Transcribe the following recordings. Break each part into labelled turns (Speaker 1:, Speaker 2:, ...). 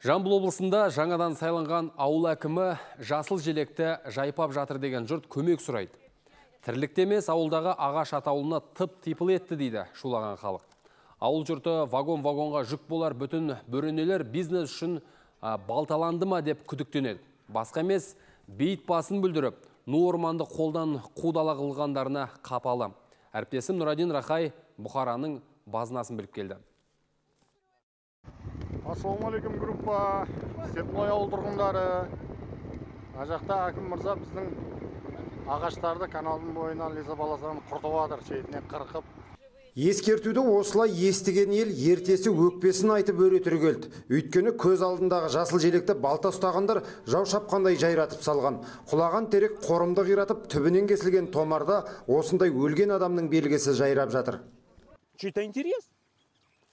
Speaker 1: Жамбыл облысында жаңадан сайланған ауыл әкімі жасыл желекті жайпап жатыр деген жұрт көмек сұрайды. Тірлікте емес, ауылдағы ағаш атаулыны тып-типыл етті дейді шулаған халық. Ауыл жұрты вагон-вагонға жүк болар бүтін бөренелер бизнес үшін балталанды ма деп күдіктенеді. Басқа емес, бейіт басын бүлдіріп, ну орманды қолдан қудала қылғандарына қапалы. Әріптесім Нұрадин Рахай бұқараның базынасын біліп келді.
Speaker 2: Ассалаумағалейкум, группа, Степной ауыл тұрғындары. Мына жақта әкім мырза біздің ағаштарды каналдың бойынан, лесополосаны құртып жатыр, шетінен қырқып.
Speaker 3: Ескертуді осылай естіген ел ертесі өкпесін айтып өре түрегелді. Өйткені көз алдындағы жасыл желекті балта ұстағандар жау шапқандай жайратып салған. Құлаған терек қорымды қиратып, түбінен кесілген томарда осындай өлген адамның белгісі жайрап жатыр.
Speaker 4: Чей-то интерес?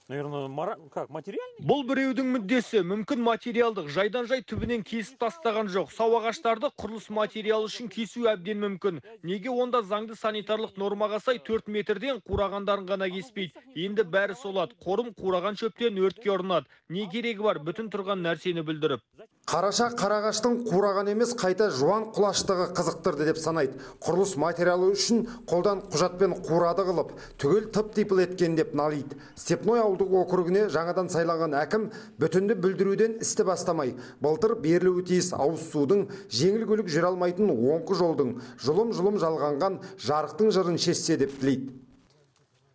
Speaker 4: Наверное, как, материальный?
Speaker 5: Бұл біреудің мүддесі, мүмкін материалдық, жайдан-жай түбінен кесіп тастаған жоқ. Сау ағаштарды құрылыс материалы үшін кесу әбден мүмкін. Неге онда заңды санитарлық нормаға сай 4 метрден қурағандарын ғана кеспейді? Енді бәрі солады. Қорым қураған шөптен өртке ұрынады. Не керегі бар бүтін тұрған нәрсені бүлдіріп?
Speaker 3: Қараша қарағаштың қураған емес, қайта жуан құлаштығы қызықтырды деп санайды. Құрылыс материалы үшін қолдан құжатпен қурады қылып, түгел тып-типыл еткен деп налиды. Степной ауылдық округіне жаңадан сайланған әкім бүтінді бүлдіруден істі бастамай, былтыр берілуі тиіс ауыз судың, жеңіл көлік жүре алмайтын оңқы жолдың, жұлым-жұлым жалғанған жарықтың жырын шешсе деп тілейді.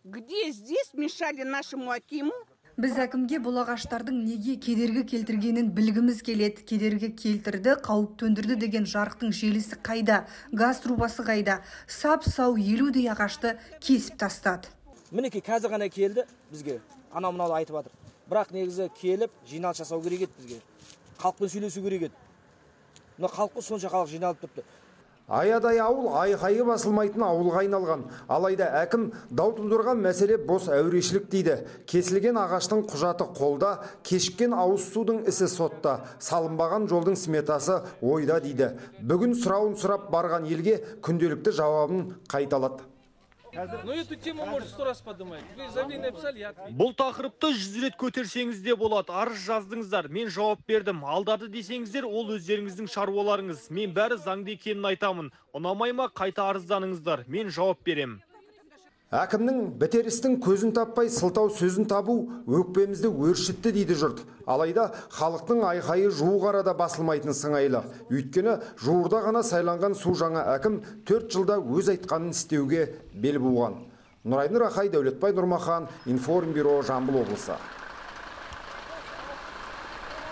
Speaker 6: Где здесь мешали нашему акиму?
Speaker 7: Біз әкімге бұл ағаштардың неге кедергі келтіргенін білгіміз келеді. Кедергі келтірді, қауіп төндірді деген жарықтың желісі қайда, газ трубасы қайда? Сап-сау 50-дей ағашты кесіп тастады.
Speaker 8: Мінекей қазір ғана келді бізге, анау мынауды айтып жатыр. Бірақ негізі келіп жиналыс жасау керек еді бізге. Халықпен сөйлесу керек еді. Мына халыққа сонша халық жиналып тұрыпты.
Speaker 3: Аядай ауыл айқайы басылмайтын ауылға айналған. Алайда әкім дау тудырған мәселе бос әурешілік дейді. Кесілген ағаштың құжаты қолда, кешіккен ауыз судың ісі сотта, салынбаған жолдың сметасы ойда дейді. Бүгін сұрауын сұрап барған елге күнделікті жауабын қайталады.
Speaker 9: Ну, эту тему можете 100 раз поднимать. Вы заявление написали, я ответил.
Speaker 5: Бұл тақырыпты 100 рет көтерсеңіз де болады. Арыз жаздыңыздар, мен жауап бердім. Алдады десеңіздер, ол өздеріңіздің шаруаларыңыз. Мен бәрі заңды екенін айтамын. Ұнамай ма, қайта арызданыңыздар. Мен жауап берем.
Speaker 3: Әкімнің бітер істің көзін таппай сылтау сөзін табу өкпемізді өршітті дейді жұрт. Алайда халықтың айқайы жуық арада басылмайтын сыңайлы. Өйткені жуырда ғана сайланған су жаңа әкім 4 жылда өз айтқанын істеуге бел буған. Нұрайдын Рахай, Дәулетбай Нұрмахан, Информбюро, Жамбыл облысы.